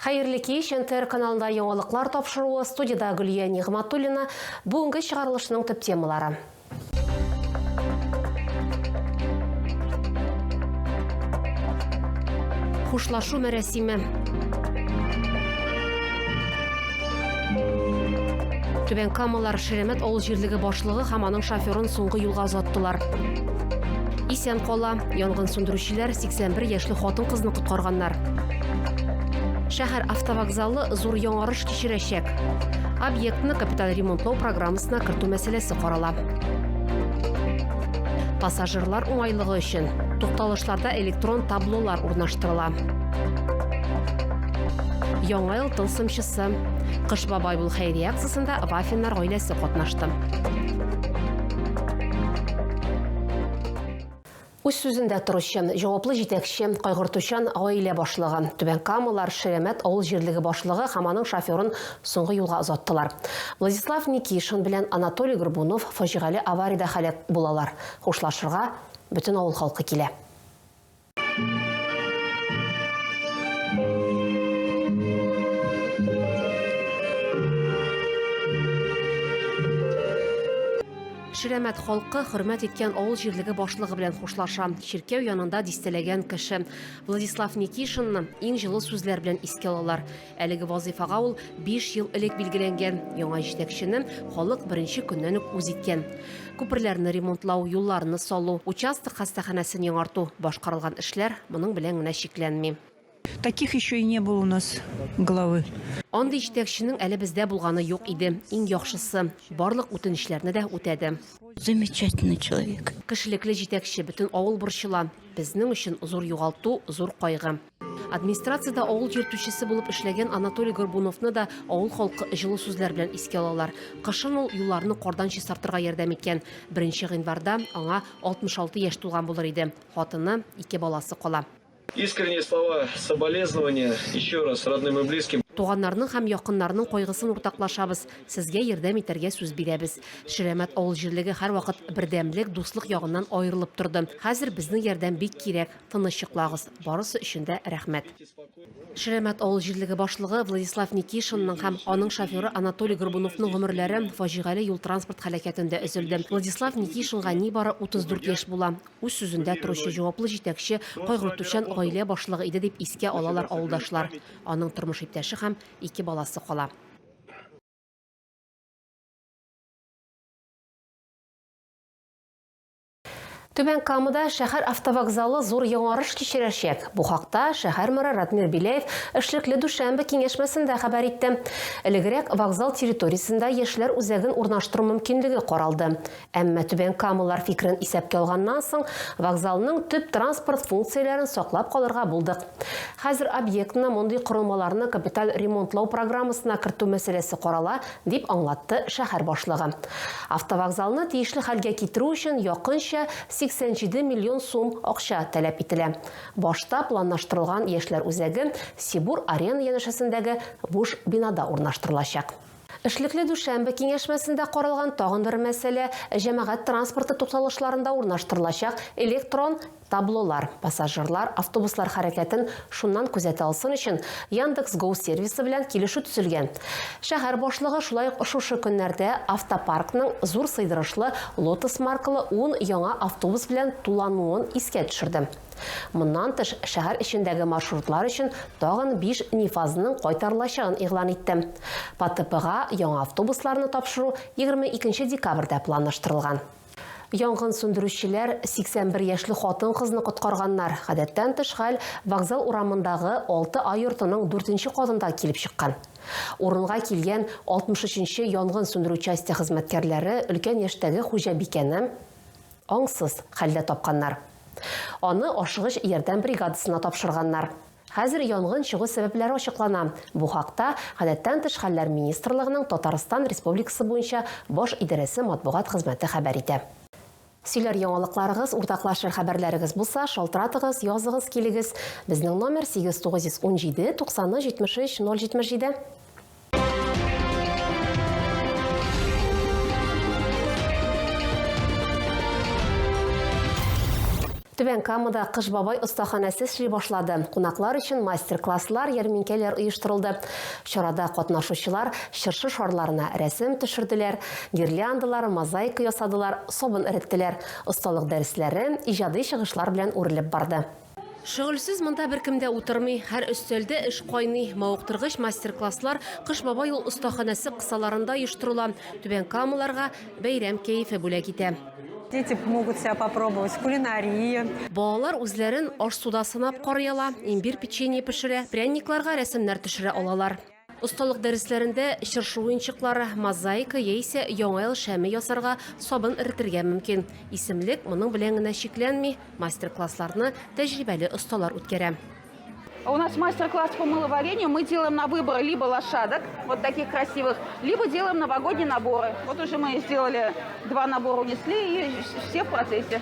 Хәерле кич, НТР каналында яңалыклар тапшыруы, студиядә Гөлия Нигъматуллина. Бүгенге чыгарылышның төп темалары. Хушлашу мәрәсиме. Түбән Камалар Ширәмәт авыл җирлеге башлыгы һәм аның шоферын соңгы юлга озаттылар. Исән кала. Янгын сүндерүчеләр 81 яшьле хатын-кызны коткарганнар. Шәһәр автовокзалы зур яңарыш кичерәчәк. Объектны капиталь ремонтлау программасына кертү мәсьәләсе карала. Пассажирлар уңайлыгы өчен тукталышларда электрон таблолар урнаштырыла. Яңа ел тылсымчысы. Кыш бабай бул хәйрия акциясендә Вафиннар гаиләсе катнашты. Үз сүзендә торучы, җаваплы җитәкче, кайгыртучан гаилә башлыгы, Түбән Камалар Ширәмәт авыл җирлеге башлыгы һәм аның шоферын соңгы юлга озаттылар. Владислав Никишин белән Анатолий Горбунов фаҗигале авариядә һәлак булалар. Хушлашырга бөтен авыл халкы килә. Ширәмәт халкы хөрмәт иткән авыл җирлеге башлыгы белән хушлаша. Чиркәү янында дистәләгән кеше. Владислав Никишинны иң җылы сүзләр белән искә алалар. Әлеге вазыйфага ул 5 ел элек билгеләнгән. Яңа җитәкчене халык беренче көннән үк үз иткән. Күперләрне ремонтлау, юлларны салу, участок хастаханәсен яңарту, башкарылган эшләр моның белән генә чикләнми. Таких еще и не было у нас главы. Андый җитәкченең әле бездә булганы юк иде. Иң яхшысы, барлык үтенечләрне дә үтәде. Замечательный человек. Кешелекле җитәкче, бөтен авыл борчыла. Безнең өчен зур югалту, зур кайгы. Администрациядә авыл йөртүчесе булып эшләгән Анатолий Горбуновны да авыл халкы җылы сүзләр белән искә алалар. Кышын ул юлларны кардан чистартырга ярдәм иткән. Беренче гыйнварда аңа 66 яшь тулган булыр иде. Хатыны, ике баласы кала. Искренние слова соболезнования еще раз родным и близким. Туганнарның һәм якыннарның кайгысын уртаклашабыз, сезгә ярдәм итәргә сүз бирәбез. Ширәмәт авыл җирлеге һәрвакыт бердәмлек, дуслык ягыннан аерылып торды. Хәзер безнең ярдәм бик кирәк. Тыныч йоклагыз. Барысы өчен дә рәхмәт. Ширәмәт авыл җирлеге башлыгы Владислав Никишинның һәм аның шоферы Анатолий Горбуновның гомерләре фаҗигале юл-транспорт һәлакәтендә өзелде. Владислав Никишинга нибары 34 яшь була. Үз сүзендә торучы җаваплы җитәкче, кайгыртучан гаилә башлыгы иде дип искә алалар авылдашлар. Аның тормыш иптәше һәм ике баласы кала. Түбән Камада шәһәр автовокзалы зур яңарыш кичерәчәк. Бу хакта шәһәр мэры Ратмир Беляев эшлекле дүшәмбе киңәшмәсендә хәбәр итте. Элегрәк вокзал территориясендә яшьләр үзәген урнаштыру мөмкинлеге каралды. Әмма Түбән Камалылар фикерен исәпкә алганнан соң, вокзалның төп транспорт функцияләрен саклап калырга булдык. Хәзер объектны мондый корылмаларны капиталь ремонтлау программасына кертү мәсьәләсе карала, дип аңлатты шәһәр башлыгы. Автовокзалны тиешле хәлгә китерү өчен якынча 87 миллион сум акча таләп ителә. Башта планлаштырылган яшьләр үзәге Сибур-Арена янәшәсендәге буш бинада урнаштырылачак. Эшлекле дүшәмбе киңәшмәсендә каралган тагын бер мәсьәлә, җәмәгать транспорты тукталышларында урнаштырылачак электрон таблолар. Пассажирлар автобуслар хәрәкәтен шуннан күзәтә алсын өчен Яндекс Go сервисы белән килешү төзелгән. Шәһәр башлыгы шулай ук шушы көннәрдә автопаркның зур сыйдырышлы Lotus маркалы ун яңа автобус белән тулануын искә төшерде. Моннан тыш, шәһәр эчендәге маршрутлар өчен тагын биш НИФАЗның кайтарылачагын игълан итте. ПАТПга яңа автобусларны тапшыру 22 декабрьдә планлаштырылган. Янгын сүндерүчеләр 81 яшьле хатын-кызны коткарганнар. Гадәттән тыш хәл Вокзал урамындагы 6 А йортының дүртенче катында килеп чыккан. Урынга килгән 63 нче янгын сүндерү часте хезмәткәрләре өлкән яшьтәге хуҗабикәне аңсыз хәлдә тапканнар. Аны ашыгыч ярдәм бригадасына тапшырганнар. Хәзер янгын чыгу сәбәпләре ачыклана. Бу хакта Гадәттән тыш хәлләр министрлыгының Татарстан Республикасы буенча Баш идарәсе матбугат хезмәте хәбәр итә. Сөйләр яңалыкларыгыз, уртаклашыр хәбәрләрегез булса, шалтыратыгыз, языгыз, килегез. Безнең номер 8917 90 73 077. Түбән Камада Кыш бабай остаханәсе эшли башлады. Кунаклар өчен мастер-класслар, ярминкәләр оештырылды. Чарада катнашучылар чыршы шарларына рәсем төшерделәр, гирляндалар, мозаика ясадылар, сабын эреттеләр. Осталык дәресләре иҗади чыгышлар белән үрелеп барды. Шөгыльсез монда беркем дә утырмый. Һәр өстәлдә эш кайный. Мавыктыргыч мастер-класслар Кыш бабай ул остаханәсе кысаларында оештырыла. Түбән Камаларга бәйрәм кәефе бүләк итә. Дети могут себя попробовать в кулинарии. Балалар үзләрен аш-суда сынап карый ала, имбирь печенье пешерә, пряникларга рәсемнәр төшерә алалар. Осталык дәресләрендә чыршы уенчыклары, мозаика яисә Яңа ел шәме ясарга, сабын эретергә мөмкин. Исемлек моның белән генә чикләнми, мастер-классларны тәҗрибәле осталар үткәрә. У нас мастер-класс по мыловарению. Мы делаем на выбор либо лошадок, вот таких красивых, либо делаем новогодние наборы. Вот уже мы сделали два набора, унесли, и все в процессе.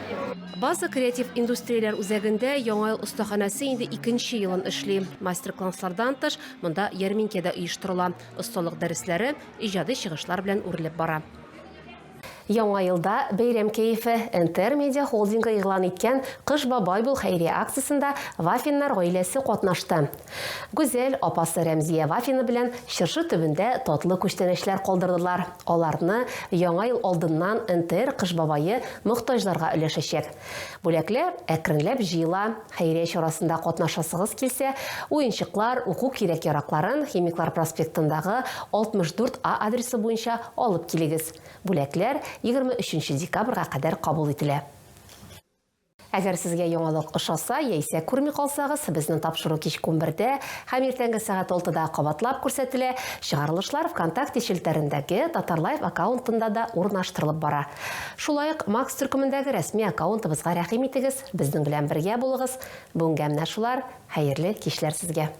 База креатив индустрияләр үзәгендә Яңа ел остаханәсе инде икенче елын эшли. Мастер-класслардан тыш, Монда ярминкә дә оештырыла. Осталык дәресләре иҗади чыгышлар белән үрелеп бара. Яңа елда бәйрәм кәефе НТР Медиа холдингы игълан иткән Кыш бабай бул хәйрия акциясендә Вафиннар гаиләсе катнашты. Гүзәл апасы Рәмзия Вафина белән чыршы төбендә татлы күчтәнәчләр калдырдылар. Аларны Яңа ел алдыннан НТР Кыш бабае мохтаҗларга өләшәчәк. Бүләкләр әкренләп җыела. Хәйрия чарасында катнашасыгыз килсә, уенчыклар, уку кирәк-яракларын Химиклар проспектындагы 64 А адресы буенча алып килегез. Бүләкләр 23 декабрьгә кадәр кабул ителә. Әгәр сезгә яңалык ошаса яисә күрми калсагыз, безнең тапшыру кичке унбердә һәм иртәнге сәгать алтыда кабатлап күрсәтелә. Чыгарылышлар ВКонтакте челтәрендәге Татарлайф аккаунтында да урнаштырылып бара. Шулай ук Макс төркемендәге рәсми аккаунтыбызга рәхим итегез, безнең белән бергә булыгыз. Бүгенгә менә шулар, хәерле кичләр сезгә!